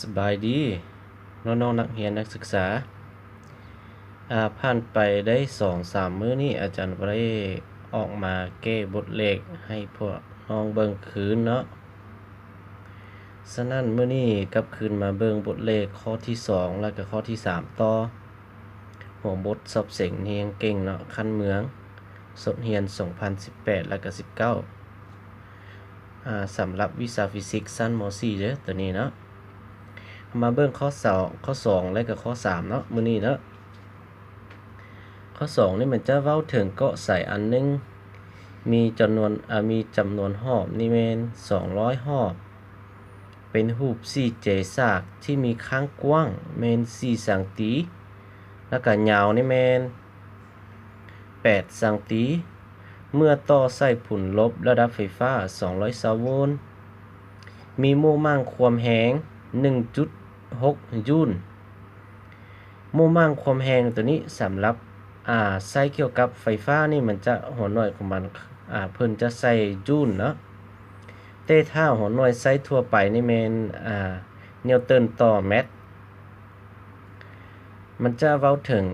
ສະບາຍດີ ນ້ອງໆ ນັກຮຽນນັກສຶກສາ. ອາ, ຜ່ານໄປໄດ້ສອງສາມມື້ນີ້ ອາຈານບໍ່ໄດ້ອອກມາແກ້ບົດເລກໃຫ້ພວກນ້ອງເບິ່ງຄືນເນາະ. ສະນັ້ນ ມື້ນີ້ກັບຄືນມາເບິ່ງບົດເລກຂໍ້ທີສອງ ແລະ ກໍຂໍ້ທີສາມຕໍ່ ຫົວບົດສອບເສັງຮຽນເກັ່ງເນາະ ຂັ້ນເມືອງ ສົດຮຽນສອງພັນສິບແປດ ແລະ ກໍສິບເກົ້າ ອາ ສຳລັບວິຊາຟີຊິກຊັ້ນ ມໍສີ່ເດີ ໂຕນີ້ເນາະ. ເຮົາມາເບິ່ງຂໍ້ສອງ ຂໍ້ສອງ ແລະ ກໍຂໍ້ສາມເນາະ ມື້ນີ້ເນາະ. ຂໍ້ສອງນີ້ມັນຈະເວົ້າເຖິງເກາະໃສອັນໜຶ່ງ ມີຈຳນວນ ອາ ມີຈຳນວນຮອບນີ້ແມ່ນສອງຮ້ອຍຮອບ ເປັນຮູບສີ່ເຈສາກທີ່ມີຂ້າງກວ້າງແມ່ນສີ່ສັງຕີ ແລ້ວກະຍາວນີ້ແມ່ນແປດສັງຕີ ເມື່ອຕໍ່ໃສ່ຜົນລົບລະດັບໄຟຟ້າສອງຮ້ອຍຊາວໂວນ ມີໂມມັງຄວາມແຮງໜຶ່ງຈຸດຫົກຈູນ. ໂມມັງຄວາມແຮງໂຕນີ້ສຳລັບ ອາ ໃຊ້ກ່ຽວກັບໄຟຟ້ານີ້ ມັນຈະຫົວໜ່ວຍຂອງມັນ ອາ ເພິ່ນຈະໃຊ້ຈູນເນາະ ແຕ່ຖ້າຫົວໜ່ວຍໃຊ້ທົ່ວໄປນີ້ແມ່ນ ອາ ນິວຕັນຕໍ່ແມັດ. ມັນຈະເວົ້າເຖິງ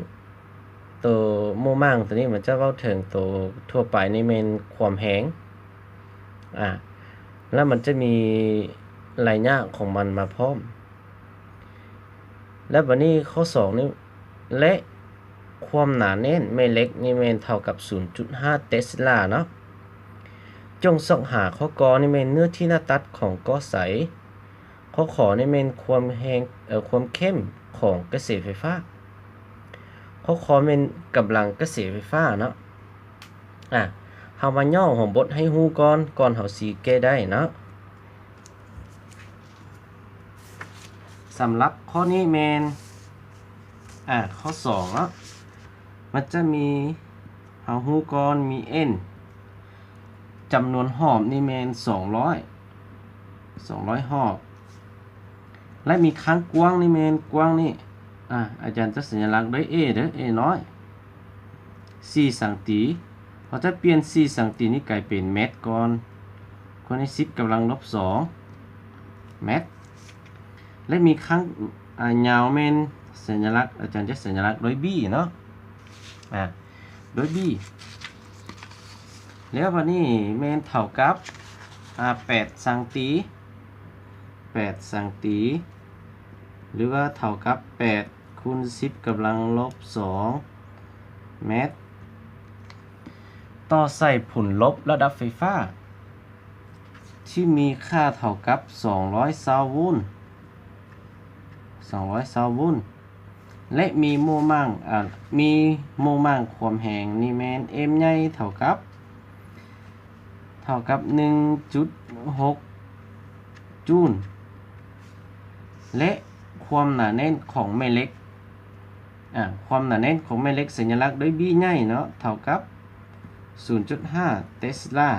ໂຕໂມມັງໂຕນີ້ ມັນຈະເວົ້າເຖິງໂຕທົ່ວໄປນີ້ແມ່ນຄວາມແຮງ ອາ ແລ້ວມັນຈະມີໄລຍະຂອງມັນມາພ້ອມ. ແລ້ວບາດນີ້ຂໍ້ສອງນີ້ ແລະ ຄວາມໜາແໜ້ນແມ່ເຫຼັກນີ້ແມ່ນເທົ່າກັບສູນຈຸດຫ້າເຕສລາເນາະ. ຈົ່ງຊອກຫາຂໍ້ ກ ນີ້ແມ່ນເນື້ອທີ່ໜ້າຕັດຂອງເກາະໃສ. ຂໍ້ ຂ ນີ້ແມ່ນຄວາມແຮງ ເອີ ຄວາມເຂັ້ມຂອງກະແສໄຟຟ້າ. ຂໍ້ ຄ ແມ່ນກຳລັງກະແສໄຟຟ້າເນາະ. ອາ ເຮົາມາຫຍໍ້ຫົວບົດໃຫ້ຮູ້ກ່ອນ ກ່ອນເຮົາຊິແກ້ໄດ້ເນາະ. ສຳລັບຂໍ້ນີ້ແມ່ນ ອາ ຂໍ້ສອງເນາະ ມັນຈະມີ ເຮົາຮູ້ກ່ອນ ມີ N ຈຳນວນຮອບນີ້ແມ່ນສອງຮ້ອຍ ສອງຮ້ອຍຮອບ ແລະ ມີຂ້າງກວ້າງນີ້ແມ່ນກວ້າງນີ້ ອາ ອາຈານຈະສັນຍະລັກດ້ວຍ A ເດີ A ນ້ອຍ ສີ່ສັງຕີ ເຮົາຈະປ່ຽນສີ່ສັງຕີນີ້ກາຍເປັນແມັດກ່ອນ ຄູນໃຫ້ສິບກຳລັງລົບສອງແມັດ ແລະ ມີຂ້າງ ອາ ຍາວແມ່ນສັນຍະລັກ ອາຈານຈະສັນຍະລັກດ້ວຍ B ເນາະ ອາ ດ້ວຍ B ແລ້ວບາດນີ້ແມ່ນເທົ່າກັບ ອາ ແປດສັງຕີ ແປດສັງຕີ ຫຼືວ່າເທົ່າກັບແປດຄູນສິບກຳລັງລົບສອງແມັດ ຕໍ່ໃສ່ຜົນລົບລະດັບໄຟຟ້າທີ່ມີຄ່າເທົ່າກັບສອງຮ້ອຍຊາວໂວນ ສອງຮ້ອຍຊາວໂວນ ແລະ ມີໂມມັງ ອາ ມີໂມມັງຄວາມແຮງນີ້ແມ່ນ M ໃຫຍ່ເທົ່າກັບ ເທົ່າກັບໜຶ່ງຈຸດຫົກຈູນ ແລະ ຄວາມໜາແໜ້ນຂອງແມ່ເຫຼັກ ອາ ຄວາມໜາແໜ້ນຂອງແມ່ເຫຼັກສັນຍະລັກດ້ວຍ B ໃຫຍ່ເນາະ ເທົ່າກັບສູນຈຸດຫ້າເຕສລາ.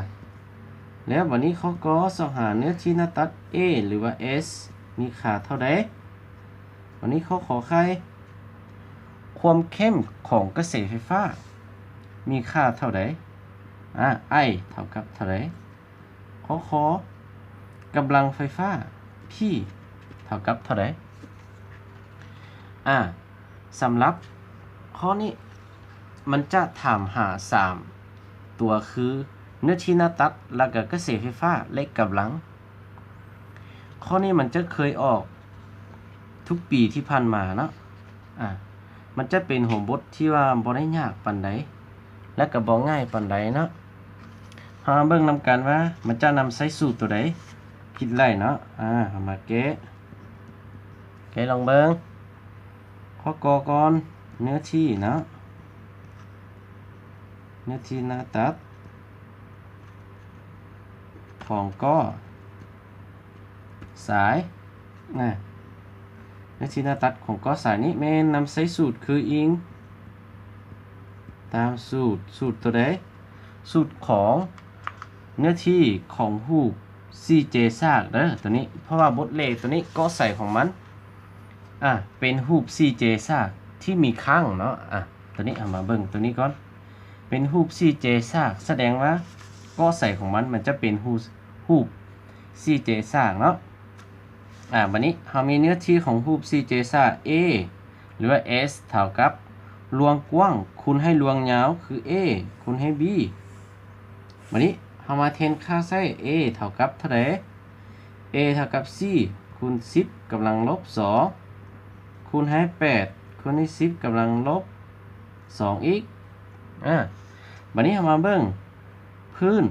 ແລ້ວບາດນີ້ຂໍ້ ກ ຊອກຫາເນື້ອທີ່ໜ້າຕັດ A ຫຼືວ່າ S ມີຄ່າເທົ່າໃດ? ບາດນີ້ຂໍ້ ຂໍໄຂ່ ຄວາມເຂັ້ມຂອງກະແສໄຟຟ້າມີຄ່າເທົ່າໃດ? ອາ I ເທົ່າກັບເທົ່າໃດ? ຂໍ້ ຂໍ ກຳລັງໄຟຟ້າ P ເທົ່າກັບເທົ່າໃດ? ອາ ສຳລັບຂໍ້ນີ້ ມັນຈະຖາມຫາສາມຕົວຄື ເນື້ອທີ່ໜ້າຕັດ ແລ້ວກະກະແສໄຟຟ້າ ແລະ ກຳລັງ. ຂໍ້ນີ້ມັນຈະເຄີຍອອກທຸກປີທີ່ຜ່ານມາເນາະ. ອາ ມັນຈະເປັນຫົວບົດທີ່ວ່າບໍ່ໄດ້ຍາກປານໃດ ແລະ ກໍບໍ່ງ່າຍປານໃດເນາະ. ເຮົາມາເບິ່ງນຳກັນວ່າມັນຈະນຳໃຊ້ສູດຕົວໃດ ຄິດໄລ່ເນາະ. ອາ ເຮົາມາແກ້ ແກ້ລອງເບິ່ງ. ຂໍ້ ກ ກ່ອນ ເນື້ອທີ່ເນາະ ເນື້ອທີ່ໜ້າຕັດຂອງກໍ ສາຍ ນະ ເນື້ອທີ່ໜ້າຕັດຂອງກໍສາຍນີ້ແມ່ນນຳໃຊ້ສູດຄືອີງຕາມສູດ ສູດຕົວໃດ? ສູດຂອງເນື້ອທີ່ຂອງຮູບສີ່ເຈສາກເດີ ຕົວນີ້ ເພາະວ່າບົດເລກຕົວນີ້ກໍສາຍຂອງມັນ ອາ ເປັນຮູບສີ່ເຈສາກທີ່ມີຂ້າງເນາະ. ອາ ຕົວນີ້ເຮົາມາເບິ່ງຕົວນີ້ກ່ອນ ເປັນຮູບສີ່ເຈສາກ ສະແດງວ່າກໍສາຍຂອງມັນ ມັນຈະເປັນຮູບ ຮູບສີ່ເຈສາກເນາະ. ອາ ບາດນີ້ເຮົາມີເນື້ອທີ່ຂອງຮູບສີ່ເຈສາ A ຫຼືວ່າ S ເທົ່າກັບລວງກວ້າງຄູນໃຫ້ລວງຍາວຄື A ຄູນໃຫ້ B. ບາດນີ້ເຮົາມາແທນຄ່າໃສ່ A ເທົ່າກັບເທົ່າໃດ? A ເທົ່າກັບສີ່ຄູນສິບກຳລັງລົບສອງ ຄູນໃຫ້ແປດຄູນໃຫ້ສິບກຳລັງລົບສອງອີກ. ອາ ບາດນີ້ເຮົາມາເບິ່ງພື້ນ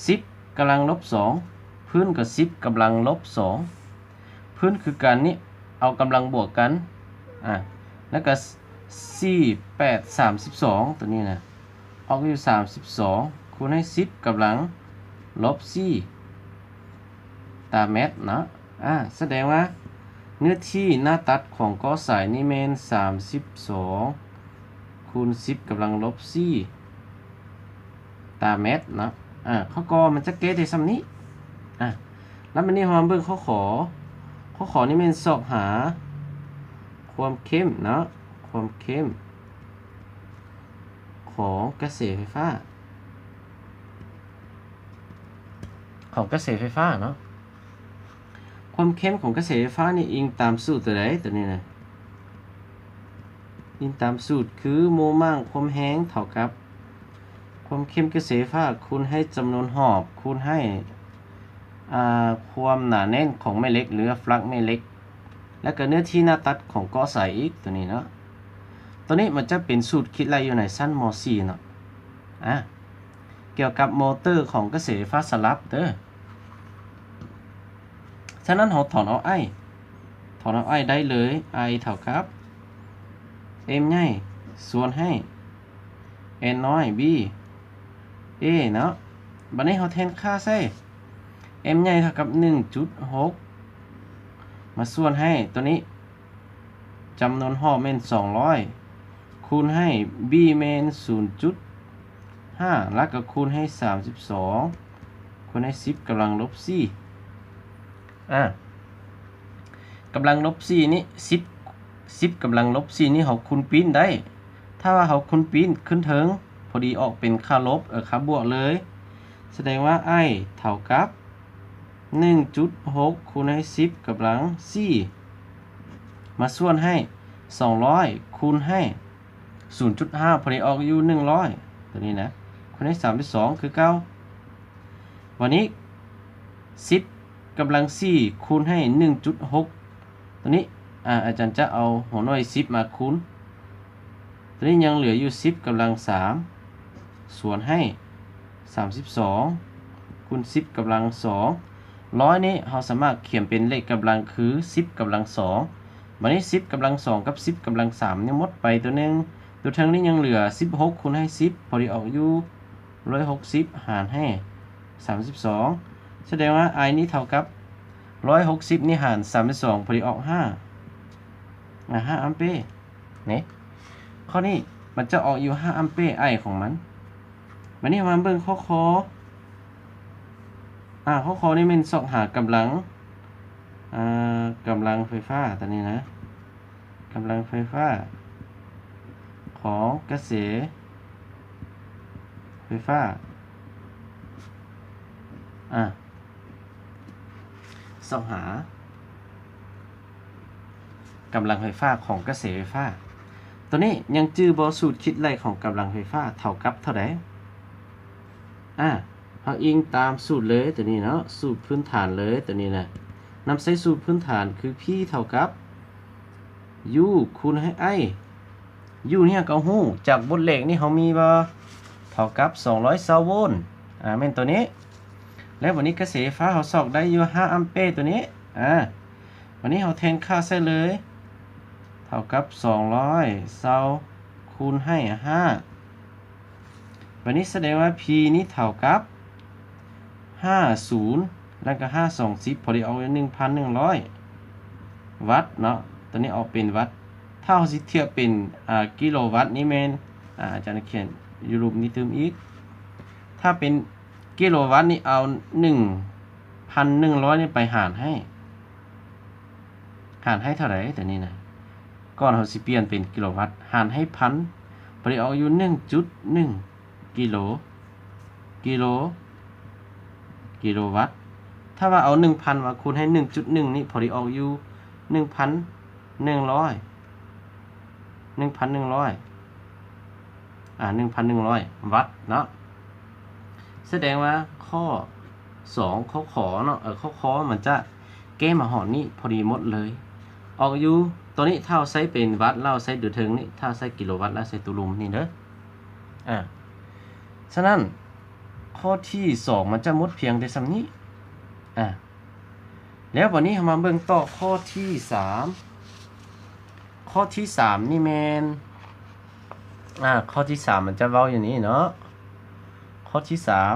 ສິບກຳລັງລົບສອງ ພື້ນກໍສິບກຳລັງລົບສອງ ພື້ນຄືກັນນີ້ ເອົາກຳລັງບວກກັນ ອາ ແລ້ວກໍສີ່ແປດສາມສິບສອງ ຕົວນີ້ນະ ອອກຢູ່ສາມສິບສອງຄູນໃຫ້ສິບກຳລັງລົບສີ່ຕາແມັດເນາະ. ອາ ສະແດງວ່າເນື້ອທີ່ໜ້າຕັດຂອງກໍສາຍນີ້ແມ່ນສາມສິບສອງຄູນສິບກຳລັງລົບສີ່ຕາແມັດເນາະ. ອາ ຂໍ້ ກໍ ມັນຈະແກ້ໄດ້ສ່ຳນີ້. ອາ ແລ້ວບາດນີ້ເຮົາມາເບິ່ງຂໍ້ ຂໍ ຂໍ້ ຂໍ ນີ້ແມ່ນຊອກຫາຄວາມເຂັ້ມເນາະ ຄວາມເຂັ້ມຂອງກະແສໄຟຟ້າ ຂອງກະແສໄຟຟ້າເນາະ. ຄວາມເຂັ້ມຂອງກະແສໄຟຟ້ານີ້ອີງຕາມສູດຕົວໃດ? ຕົວນີ້ນະ ອີງຕາມສູດຄືໂມມັງຄວາມແຮງເທົ່າກັບຄວາມເຂັ້ມກະແສໄຟຟ້າຄູນໃຫ້ຈຳນວນຮອບ ຄູນໃຫ້ ອາ ຄວາມໜາແໜ້ນຂອງແມ່ເຫຼັກ ຫຼືວ່າຟລັກແມ່ເຫຼັກ ແລ້ວກໍເນື້ອທີ່ໜ້າຕັດຂອງກໍສາຍອີກ ຕົວນີ້ເນາະ. ຕົວນີ້ມັນຈະເປັນສູດຄິດໄລ່ຢູ່ໃນຊັ້ນ ມໍສີ່ເນາະ ອາ ກ່ຽວກັບມໍເຕີຂອງກະແສໄຟຟ້າສະຫຼັບເດີ. ສະນັ້ນເຮົາຖອນເອົາ I ຖອນເອົາ I ໄດ້ເລີຍ I ເທົ່າກັບ M ໃຫຍ່ສ່ວນໃຫ້ N ນ້ອຍ B A ເນາະ. ບາດນີ້ເຮົາແທນຄ່າໃສ່ M ໃຫຍ່ເທົ່າກັບໜຶ່ງຈຸດຫົກ ມາສ່ວນໃຫ້ຕົວນີ້ ຈຳນວນຮອບແມ່ນສອງຮ້ອຍ ຄູນໃຫ້ B ແມ່ນສູນຈຸດຫ້າ ແລ້ວກໍຄູນໃຫ້ສາມສິບສອງ ຄູນໃຫ້ສິບກຳລັງລົບສີ່. ອາ ກຳລັງລົບສີ່ນີ້ ສິບ ສິບກຳລັງລົບສີ່ນີ້ ເຮົາຄູນປີ້ນໄດ້. ຖ້າວ່າເຮົາຄູນປີ້ນຂຶ້ນເທິງ ພໍດີອອກເປັນຄ່າລົບ ເອີ ຄ່າບວກເລີຍ. ສະແດງວ່າ I ເທົ່າກັບໜຶ່ງຈຸດຫົກຄູນໃຫ້ສິບກຳລັງສີ່ ມາສ່ວນໃຫ້ສອງຮ້ອຍຄູນໃຫ້ສູນຈຸດຫ້າ ພໍດີອອກຢູ່ໜຶ່ງຮ້ອຍ ຕົວນີ້ນະ ຄູນໃຫ້ສາມສິບສອງຄືເກົ່າ. ບາດນີ້ສິບກຳລັງສີ່ຄູນໃຫ້ໜຶ່ງຈຸດຫົກ ຕົວນີ້ ອາ ອາຈານຈະເອົາຫົວໜ່ວຍສິບມາຄູນ ຕົວນີ້ຍັງເຫຼືອຢູ່ສິບກຳລັງສາມ ສ່ວນໃຫ້ສາມສິບສອງ ຄູນສິບກຳລັງສອງ. ຮ້ອຍນີ້ເຮົາສາມາດຂຽນເປັນເລກກຳລັງຄືສິບກຳລັງສອງ. ບາດນີ້ສິບກຳລັງສອງກັບສິບກຳລັງສາມນີ້ໝົດໄປຕົວໜຶ່ງ ຕົວເທິງນີ້ຍັງເຫຼືອສິບຫົກຄູນໃຫ້ສິບ ພໍດີອອກຢູ່ຮ້ອຍຫົກສິບຫານໃຫ້ສາມສິບສອງ ສະແດງວ່າ I ນີ້ເທົ່າກັບຮ້ອຍຫົກສິບນີ້ຫານສາມສິບສອງ ພໍດີອອກຫ້າ ອາ ຫ້າອຳເປ. ນີ້ ຂໍ້ນີ້ມັນຈະອອກຢູ່ຫ້າອຳເປ I ຂອງມັນ. ບາດນີ້ເຮົາມາເບິ່ງຂໍ້ ຂໍ ອາ ຂໍ້ ຂໍ ນີ້ແມ່ນຊອກຫາກຳລັງ ອາ ກຳລັງໄຟຟ້າຕົວນີ້ນະ ກຳລັງໄຟຟ້າຂອງກະແສໄຟຟ້າ ອາ ຊອກຫາກຳລັງໄຟຟ້າຂອງກະແສໄຟຟ້າ. ຕົວນີ້ຍັງຈື່ບໍ່? ສູດຄິດໄລ່ຂອງກຳລັງໄຟຟ້າເທົ່າກັບເທົ່າໃດ? ອາ ເຮົາອີງຕາມສູດເລີຍຕົວນີ້ເນາະ ສູດພື້ນຖານເລີຍຕົວນີ້ນະ ນຳໃຊ້ສູດພື້ນຖານຄື P ເທົ່າກັບ U ຄູນໃຫ້ I. U ນີ້ເຮົາກໍຮູ້ຈາກບົດເລກນີ້ເຮົາມີບໍ່? ເທົ່າກັບສອງຮ້ອຍຊາວໂວນ ອາ ແມ່ນຕົວນີ້. ແລ້ວບັດນີ້ກະແສໄຟຟ້າເຮົາຊອກໄດ້ຢູ່ຫ້າອຳເປຕົວນີ້ ອາ ບັດນີ້ເຮົາແທນຄ່າໃສ່ເລີຍ ເທົ່າກັບສອງຮ້ອຍຊາວຄູນໃຫ້ຫ້າ. ບັດນີ້ສະແດງວ່າ P ນີ້ເທົ່າກັບຫ້າສູນ ແລ້ວກໍຫ້າສອງສິບ ພໍດີອອກເປັນໜຶ່ງພັນໜຶ່ງຮ້ອຍວັດເນາະ ຕົວນີ້ອອກເປັນວັດ. ຖ້າເຮົາຊິທຽບເປັນ ອາ ກິໂລວັດນີ້ແມ່ນ ອາ ອາຈານຂຽນຢູ່ຮູບນີ້ຕື່ມອີກ ຖ້າເປັນກິໂລວັດນີ້ເອົາໜຶ່ງພັນໜຶ່ງຮ້ອຍນີ້ໄປຫານໃຫ້ ຫານໃຫ້ເທົ່າໃດຕົວນີ້ນະ? ກ່ອນເຮົາຊິປ່ຽນເປັນກິໂລວັດ ຫານໃຫ້ພັນ ພໍດີອອກຢູ່ໜຶ່ງຈຸດໜຶ່ງກິໂລ ກິໂລ ກິໂລວັດ. ຖ້າວ່າເອົາໜຶ່ງພັນມາຄູນໃຫ້ໜຶ່ງຈຸດໜຶ່ງນີ້ ພໍດີອອກຢູ່ໜຶ່ງພັນໜຶ່ງຮ້ອຍ ໜຶ່ງພັນໜຶ່ງຮ້ອຍ ອ່າ ໜຶ່ງພັນໜຶ່ງຮ້ອຍວັດເນາະ. ສະແດງວ່າຂໍ້ສອງ ຂໍ້ ຂ ເນາະ ເອີ ຂໍ້ ຂ ມັນຈະແກ້ມາຮອດນີ້ພໍດີໝົດເລີຍ. ອອກຢູ່ໂຕນີ້ ຖ້າເຮົາໃຊ້ເປັນວັດ ແລ້ວໃຊ້ໂຕເທິງນີ້ ຖ້າໃຊ້ກິໂລວັດ ແລ້ວໃຊ້ໂຕລຸ່ມນີ້ເດີ. ອ່າ ສະນັ້ນ ຂໍ້ທີສອງມັນຈະໝົດພຽງແຕ່ສ່ຳນີ້. ອ່າ ແລ້ວບັດນີ້ເຮົາມາເບິ່ງຕໍ່ຂໍ້ທີສາມ. ຂໍ້ທີສາມນີ້ແມ່ນ ອ່າ ຂໍ້ທີສາມມັນຈະເວົ້າຢູ່ນີ້ເນາະ. ຂໍ້ທີສາມ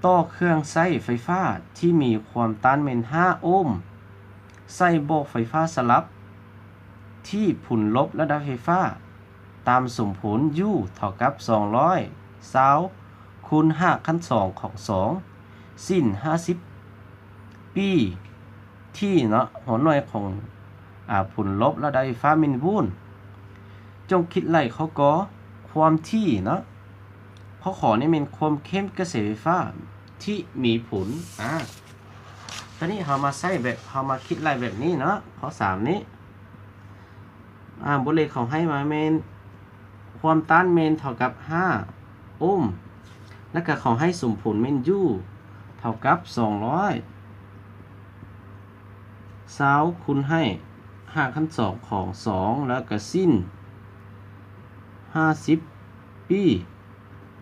ຕໍ່ເຄື່ອງໃຊ້ໄຟຟ້າທີ່ມີຄວາມຕ້ານແມ່ນຫ້າໂອມ ໃສ່ບອກໄຟຟ້າສະຫຼັບທີ່ຜົນລົບລະດັບໄຟຟ້າ ຕາມສົມຜົນ U ເທົ່າກັບສອງຮ້ອຍຊາວຄູນຮາກຂັ້ນສອງຂອງສອງ ຊິນຫ້າສິບປີທີເນາະ ຫົວໜ່ວຍຂອງ ອາ ຜົນລົບລະດັບໄຟຟ້າແມ່ນວຸ້ນ. ຈົ່ງຄິດໄລ່ຂໍ້ ກ ຄວາມຖີ່ເນາະ ຂໍ້ ຂ ນີ້ແມ່ນຄວາມເຂັ້ມກະແສໄຟຟ້າທີ່ມີຜົນ. ອາ ຕອນນີ້ເຮົາມາໃຊ້ແບບ ເຮົາມາຄິດໄລ່ແບບນີ້ເນາະ ຂໍ້ສາມນີ້. ອາ ບົດເລກເຂົາໃຫ້ມາແມ່ນ ຄວາມຕ້ານແມ່ນເທົ່າກັບຫ້າໂອມ ແລ້ວກະເຂົາໃຫ້ສົມຜົນແມ່ນ U ເທົ່າກັບສອງຮ້ອຍຊາວຄູນໃຫ້ຮາກຂັ້ນສອງຂອງສອງ ແລ້ວກະຊິນຫ້າສິບປີ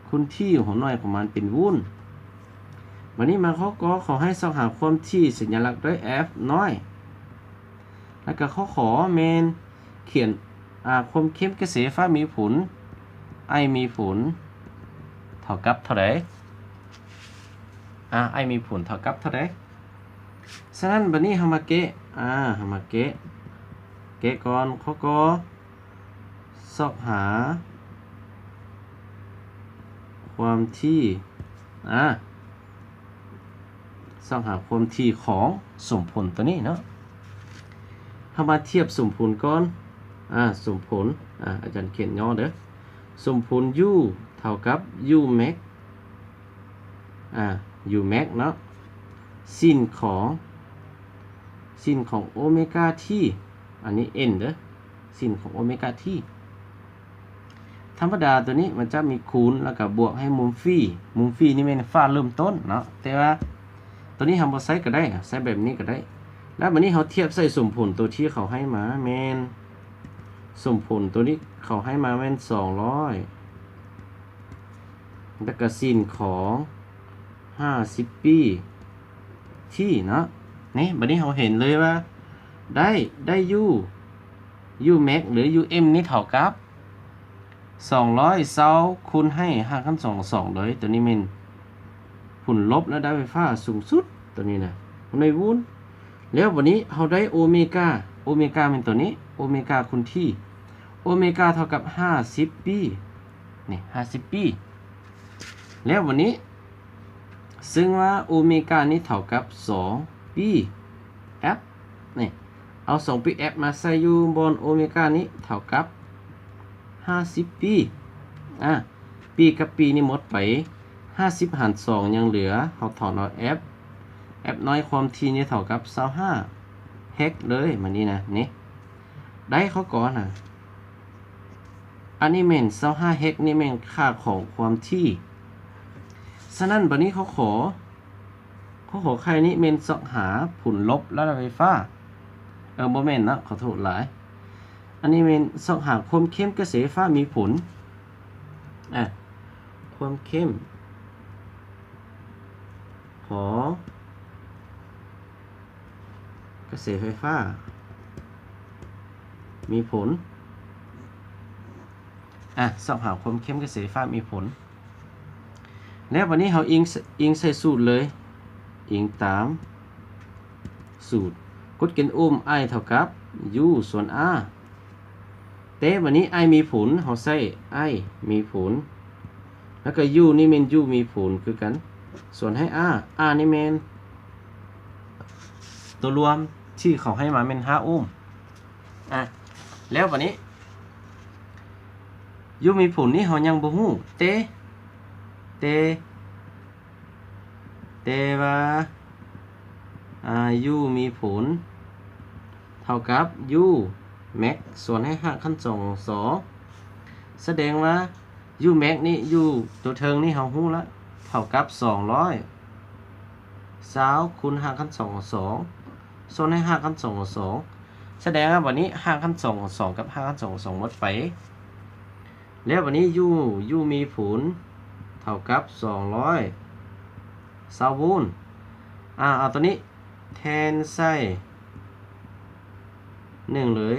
ຄູນຖີ່ຫົວໜ່ວຍຂອງມັນເປັນວຸ້ນ. ບັດນີ້ມາຂໍ້ ກ ເຂົາໃຫ້ຊອກຫາຄວາມຖີ່ສັນຍາລັກດ້ວຍ F ນ້ອຍ ແລ້ວກະຂໍ້ ຂ ແມ່ນຂຽນ ອາ ຄວາມເຂັ້ມກະແສໄຟຟ້າມີຜົນ I ມີຜົນເທົ່າກັບເທົ່າໃດ? ອາ I ມີຜົນເທົ່າກັບເທົ່າໃດ? ສະນັ້ນບັດນີ້ເຮົາມາແກະ ອາ ເຮົາມາແກະ ແກະກ່ອນ ຂໍ້ ກ ຊອກຫາຄວາມຖີ່ ອາ ຊອກຫາຄວາມຖີ່ຂອງສົມຜົນໂຕນີ້ເນາະ. ເຮົາມາທຽບສົມຜົນກ່ອນ ອາ ສົມຜົນ ອາ ອາຈານຂຽນຍໍເດີ ສົມຜົນ U ເທົ່າກັບ U max ອາ U max ເນາະ ຊິນຂອງ ຊິນຂອງໂອເມກາທີ ອັນນີ້ N ເດີ ຊິນຂອງໂອເມກາທີ. ທຳມະດາໂຕນີ້ມັນຈະມີຄູນ ແລ້ວກະບວກໃຫ້ມຸມຟີ້ ມຸມຟີ້ນີ້ແມ່ນຝາເລີ່ມຕົ້ນເນາະ ແຕ່ວ່າໂຕນີ້ເຮົາບໍ່ໃຊ້ກະໄດ້ ໃຊ້ແບບນີ້ກະໄດ້. ແລ້ວບັດນີ້ເຮົາທຽບໃສ່ສົມຜົນໂຕທີ່ເຂົາໃຫ້ມາແມ່ນ ສົມຜົນໂຕນີ້ເຂົາໃຫ້ມາແມ່ນສອງຮ້ອຍ ແລ້ວກະຊິນຂອງຫ້າສິບປີທີເນາະ. ນີ້ ບັດນີ້ເຮົາເຫັນເລີຍວ່າ ໄດ້ ໄດ້ U U max ຫຼື U M ນີ້ເທົ່າກັບສອງຮ້ອຍຊາວຄູນໃຫ້ຮາກຂັ້ນສອງສອງເລີຍ. ໂຕນີ້ແມ່ນຜົນລົບລະດັບໄຟຟ້າສູງສຸດ ໂຕນີ້ນະ ໃນວຸ້ນ. ແລ້ວບັດນີ້ເຮົາໄດ້ໂອເມກາ ໂອເມກາແມ່ນໂຕນີ້ ໂອເມກາຄູນທີ ໂອເມກາເທົ່າກັບຫ້າສິບປີ ນີ້ ຫ້າສິບປີ. ແລ້ວບັດນີ້ ຊຶ່ງວ່າໂອເມການີ້ເທົ່າກັບສອງປີ F ນີ້ ເອົາສອງປີ F ມາໃສ່ຢູ່ບ່ອນໂອເມການີ້ເທົ່າກັບຫ້າສິບປີ ອາ ປີກັບປີນີ້ໝົດໄປ ຫ້າສິບຫານສອງຍັງເຫຼືອ ເຮົາຖອນເອົາ F F ນ້ອຍຄວາມຖີ່ນີ້ເທົ່າກັບຊາວຫ້າເຮັກເລີຍ ມານີ້ນະ ນີ້ ໄດ້ຂໍ້ ກ ນະ. ອັນນີ້ແມ່ນຊາວຫ້າເຮັກ ນີ້ແມ່ນຄ່າຂອງຄວາມຖີ່. ສະນັ້ນ ບັດນີ້ຂໍ້ ຂ ຂໍ້ ຂ ໄຂ່ນີ້ແມ່ນຊອກຫາຜົນລົບລະດັບໄຟຟ້າ ເອີ ບໍ່ແມ່ນເນາະ ຂໍໂທດຫຼາຍ. ອັນນີ້ແມ່ນຊອກຫາຄວາມເຂັ້ມກະແສໄຟຟ້າມີຜົນ ອາ ຄວາມເຂັ້ມຂອງ ກະແສໄຟຟ້າມີຜົນ ອາ ຊອກຫາຄວາມເຂັ້ມກະແສໄຟຟ້າມີຜົນ. ແລ້ວບັດນີ້ເຮົາອີງ ອີງໃສ່ສູດເລີຍ ອີງຕາມສູດ ກົດເກນໂອມ I ເທົ່າກັບ U ສ່ວນ R ແຕ່ບັດນີ້ I ມີຜົນ ເຮົາໃຊ້ I ມີຜົນ ແລ້ວກະ U ນີ້ແມ່ນ U ມີຜົນຄືກັນ ສ່ວນໃຫ້ R R ນີ້ແມ່ນໂຕລວມທີ່ເຂົາໃຫ້ມາແມ່ນຫ້າໂອມ. ອາ ແລ້ວບັດນີ້ U ມີຜົນນີ້ເຮົາຍັງບໍ່ຮູ້ ແຕ່ ແຕ່ ແຕ່ວ່າ ອ່າ u ມີຜົນເທົ່າກັບ u max ສ່ວນໃຫ້ຮາກຂັ້ນສອງຂອງສອງ ສະແດງວ່າ u max ນີ້ u ຕົວເທິງນີ້ເຮົາຮູ້ລະ ເທົ່າກັບສອງຮ້ອຍຊາວຄູນຮາກຂັ້ນສອງຂອງສອງ ສ່ວນໃຫ້ຮາກຂັ້ນສອງຂອງສອງ ສະແດງວ່າບັດນີ້ຮາກຂັ້ນສອງຂອງສອງກັບຮາກຂັ້ນສອງຂອງສອງໝົດໄປ ແລ້ວບັດນີ້ u u ມີຜົນເທົ່າກັບສອງຮ້ອຍຊາວໂວນ ອ່າ ເອົາຕົວນີ້ແທນໃສ່ໜຶ່ງເລີຍ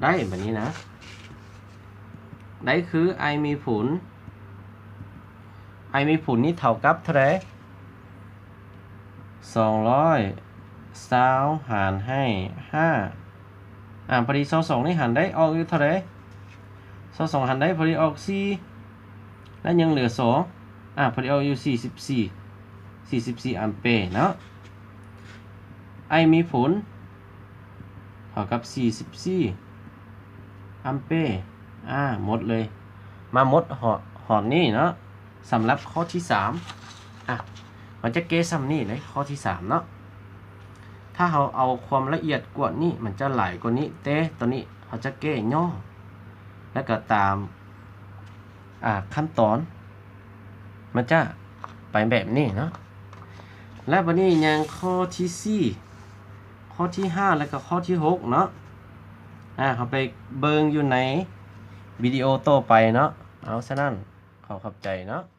ໄດ້ບັດນີ້ນະ ໄດ້ຄື I ມີຜົນ I ມີຜົນນີ້ເທົ່າກັບເທົ່າໃດ? ສອງຮ້ອຍຊາວຫານໃຫ້ຫ້າ ອ່າ ພໍດີຊາວສອງນີ້ຫານໄດ້ອອກຢູ່ເທົ່າໃດ? ຊາວສອງຫານໄດ້ພໍດີອອກສີ່ ແລະ ຍັງເຫຼືອສອງ ອ່າ ພໍດີອອກຢູ່ສີ່ສິບສີ່ ສີ່ສິບສີ່ອຳເປເນາະ I ມີຜົນເທົ່າກັບສີ່ສິບສີ່ອຳເປ ອ່າ ໝົດເລີຍ ມາໝົດຮອດ ຮອດນີ້ເນາະ ສຳລັບຂໍ້ທີສາມ ອ່ະ ມັນຈະແກ້ຊ່ຳນີ້ເລີຍ ຂໍ້ທີສາມເນາະ ຖ້າເຮົາເອົາຄວາມລະອຽດກວ່ານີ້ ມັນຈະຫຼາຍກວ່ານີ້ ແຕ່ຕອນນີ້ເຮົາຈະແກ້ຫຍໍ້ ແລ້ວກໍຕາມ ອ່າ ຂັ້ນຕອນ ມັນຈະໄປແບບນີ້ເນາະ ແລ້ວບັດນີ້ຍັງຂໍ້ທີສີ່ ຂໍ້ທີຫ້າ ແລ້ວກໍຂໍ້ທີຫົກເນາະ ອ່າ ເຮົາໄປເບິ່ງຢູ່ໃນວິດີໂອຕໍ່ໄປເນາະ ເອົາ ສະນັ້ນ ຂໍຂອບໃຈເນາະ.